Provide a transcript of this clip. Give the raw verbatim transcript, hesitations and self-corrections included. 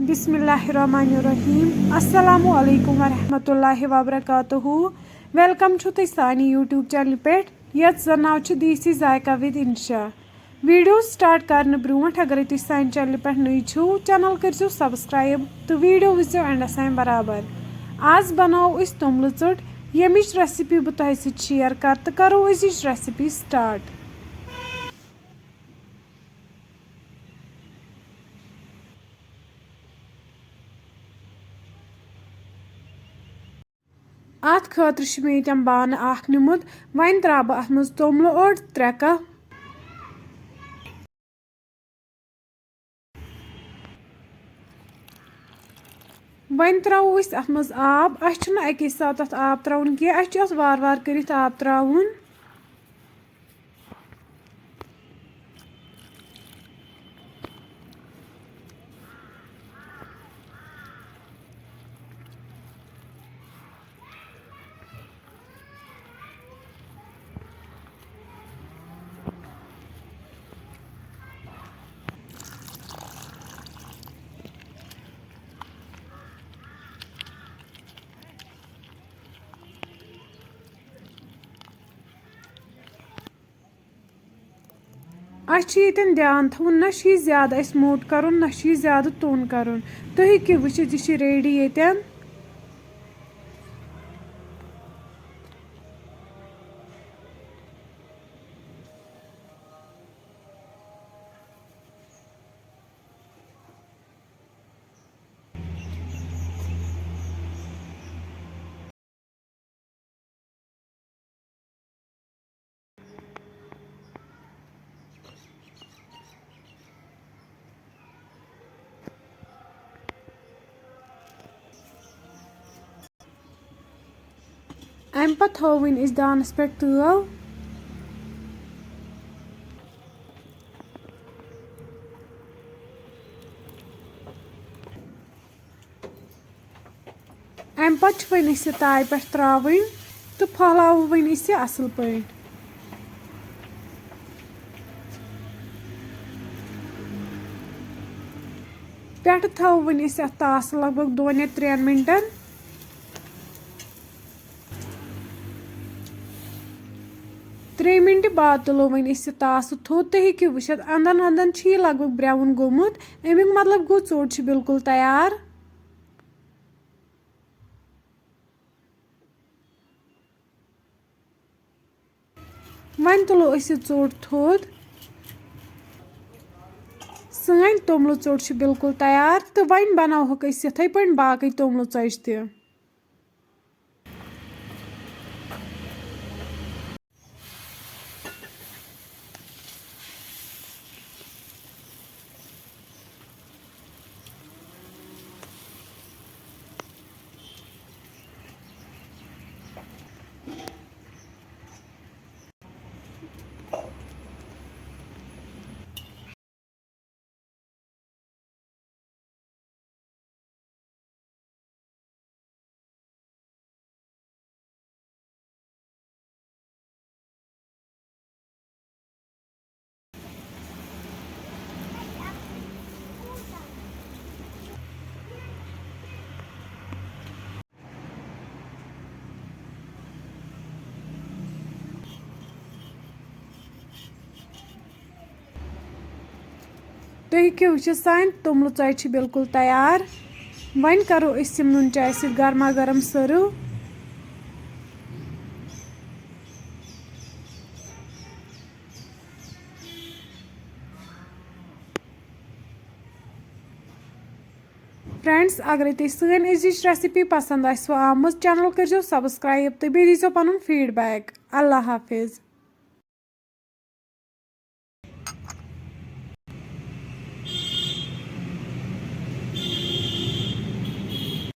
بسم اللہ الرحمن الرحیم۔ السلام علیکم ورحمۃ اللہ وبرکاتہ۔ ویلکم چھو تُہۍ سانہِ YouTube چینلہِ پٮ۪ٹھ، یَتھ زَن ناو چھُ دیسی ذائقہ with انشا۔ ویڈیو سٹارٹ کرنہٕ برونٛٹھ، اگرے تُہۍ سانہِ چینلہِ پٮ۪ٹھ نٔوۍ چھِو، چینل کٔرزیو سبسکرائب تہٕ ویڈیو وٕچھزیو اینڈس تام برابر۔ آز بناوو أسۍ توٚملہٕ ژوٚٹ، ییٚمِچ ریسیپی بہٕ تۄہہِ سۭتۍ شیئر کرٕ، تہٕ کرو أزِچ ریسیپی سٹارٹ۔ اَتھ خٲطرٕ چھُ مےٚ ییٚتٮ۪ن بانہٕ اکھ نیُمُت۔ وۄنۍ ترٛاوٕ بہٕ اَتھ منٛز توٚملہٕ اوٚڑ، ترٛےٚ کپ۔ وۄنۍ ترٛاوو أسۍ اَتھ منٛز آب۔ اَسہِ چھُنہٕ اَکے ساتہٕ اَتھ آب ترٛاوُن کینٛہہ، اَسہِ چھُ اَتھ وارٕ وارٕ کٔرِتھ آب ترٛاوُن۔ اَسہِ چھُ ییٚتٮ۪ن دھیان تھاوُن، نہ چھُ یہِ زیادٕ اَسہِ موٚٹ کَرُن، نہ چھُ یہِ زیادٕ توٚن کَرُن۔ تُہۍ ہیٚکِو وٕچھِتھ، یہِ چھُ ریڈی ییٚتٮ۪ن۔ اَمہِ پَتہٕ تھاوو وۄنۍ أسۍ دانَس پٮ۪ٹھ تٲو۔ اَمہِ پَتہٕ چھِ وۄنۍ أسۍ یہِ تایہِ پٮ۪ٹھ ترٛاوٕنۍ تہٕ پھۄلاوو وۄنۍ أسۍ یہِ اَصٕل پٲٹھۍ۔ پٮ۪ٹھٕ تھاوو وۄنۍ أسۍ اَتھ تاسہٕ لگ بگ دۄن یا ترٛٮ۪ن مِنٹَن۔ ترٛیٚیہِ مِنٹہِ بعد تُلو وۄنۍ أسۍ یہِ تاسہٕ تھوٚد۔ تُہۍ ہیٚکِو وٕچھِتھ، اَندَن اَندَن چھِ یہِ لگ بگ برٛاوُن گوٚمُت۔ اَمیُک مطلب گوٚو، ژوٚٹ چھِ بالکل تیار۔ وۄنۍ تُلو أسۍ یہِ ژوٚٹ تھوٚد۔ سٲنۍ توٚملہٕ ژوٚٹ چھِ بالکل تیار، تہٕ وۄنۍ بناوہوکھ أسۍ یِتھَے پٲٹھۍ باقٕے توٚملہٕ ژۄچہِ تہِ۔ تُہۍ ہیٚکِو وٕچھِتھ، سانہِ توٚملہٕ ژۄچہِ چھِ بالکل تیار۔ وۄنۍ کرو أسۍ یِم نُن چاے سۭتۍ گرما گرم سٔرٕو۔ فرینڈز، اگرے تۄہہِ سٲنۍ أزِچ ریسیپی پسند آسِوٕ آمٕژ، چینل کٔرزیو سبسکرائب تہٕ بیٚیہِ دیٖزیو پنُن فیڈ بیک۔ اللہ حافظ۔